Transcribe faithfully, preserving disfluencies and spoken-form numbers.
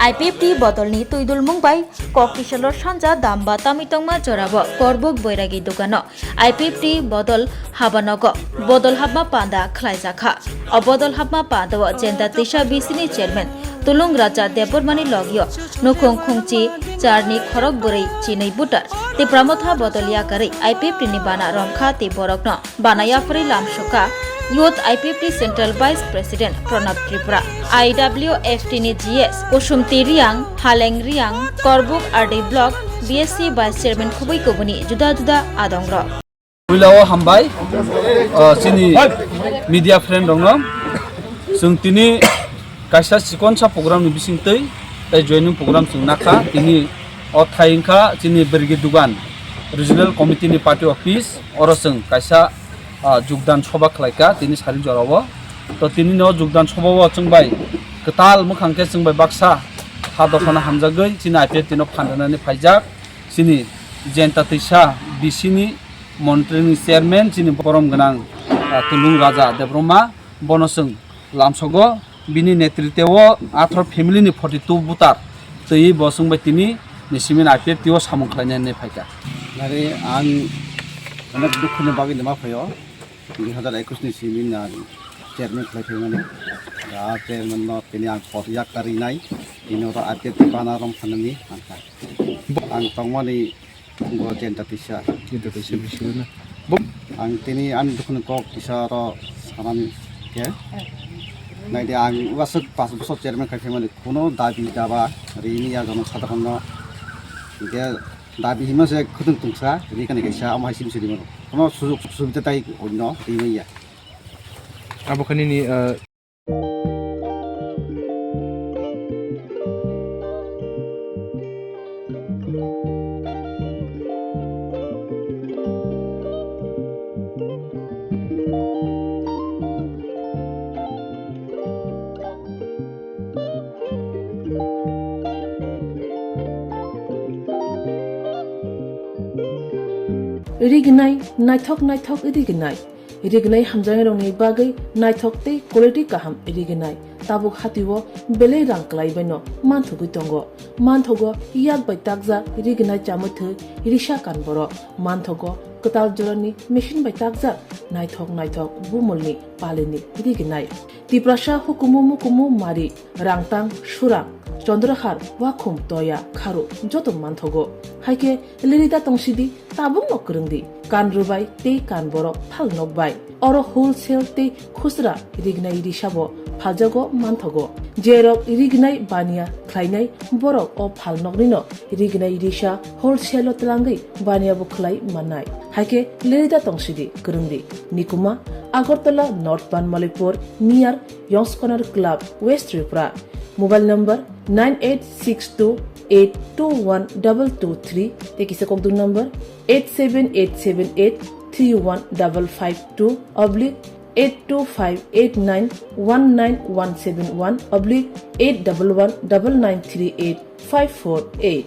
I P F T bodolni twidulmung bai Koktisalor sanja Damba Tamitongma jorao Korbuk Boiragi dogano I P F T bodol habanogo bodol habma panda khlaijakha. O bodol habma pandao Jenta Tisa B C ni chairman Tulung Raja Debbarmani logio nukhung khungchi charni khorok bwrwi chinwi butar Tipra Motha bodol yakarwi I P F T ni bana romkha tei borokno bana yapharwi lamsokha Youth I P F T Central Vice President Pranab Tripura, I W F T ni G S Kusumti Riang, Haleng Riang, Korbuk R D Block, B S C Vice Chairman khubui kubuni juda juda adongrok. Puilao hambai, ah, chini media friend rokno. Chwng tini kaisa chikonsa program ni bisingtwi tei joining program chwng nakha. Tini o thai wngkha chini Birgi Dugan Regional Committee ni party office, oro chwng kaisa, ah, jugdan soba khlaikha tini sari jorao. To tini no jugdan soba o chwng bai kwtal mwkhang khe chwng bai baksa ha dophano hamjagwi chini I P F T no phan rwnani phaijak chini Jenta Tisa B C ni montri ni chairman chini borom gwnang, ah, Tulung Raja Debbarma, bono chwng lamsogo, bini netritwo atharo family ni forty two voter twi bo chwng bai tini ni simin I P F T o samung khlainani phaikha. Nari ang onek dukhu ni bagwi nima phaio, dui hazar ekush ni simin na chairman khlai phaimani, da chairman no tini ang pot yak karinai, tini oro I P F T bana rom phanani ang kha. Ang tongmani Bo Jenta Tisa. Jenta Tisa bisi na. Bo- Ang tini ani dukhu ni kok kisa oro sanani khe. Naidi ang wasuk pas bosor chairman khai phaimani kuno dabi daba rini ya jono sadhakon no. Hingke dabi hima se khudung tungsa rini kani kaisa amo hai sim siri mano. Kuno sujug subida tai onno rini ya. Abo kani ni, eh, Rignai, naithok naithok rignai. Rignai hamjaknairokni bagwi naithok tei quality kaham rignai. Tabuk hatio belai rang kwlai baino manthogwi tongo. Manthogo yak bai takjak rignai chamwi thwi risa kan borok. Manthogo kwtal jorani machine bai takjak naithok naithok bumulni palini rignai. Tiprasa hukumu mukumu mari, rangtang, surang, chondrahar, wakhum, toya, kharu joto manthogo. Haikhe lerida tongsidi, tabukno kwrwngdi, kan rwbai tei kan borok phal nokbai. Oro wholesale tei khusra rignai risabo phaljago manthogo. Jerok rignai baniya khlainai borok o phal noknino rignai risa wholesale o twlangwi baniya bo khlai mannai. Haikhe lerida tongsidi, kwrwngdi. Nikuma, Agartala North Banmalipur, near Yongskonar Club, West Tripura. Mobile number nine eight six two eight two one double two three, tei kisa kokdung number eight seven eight seven eight three one double five two oblique eight two five eight nine one nine one seven one oblique eight double one double nine three eight five four eight.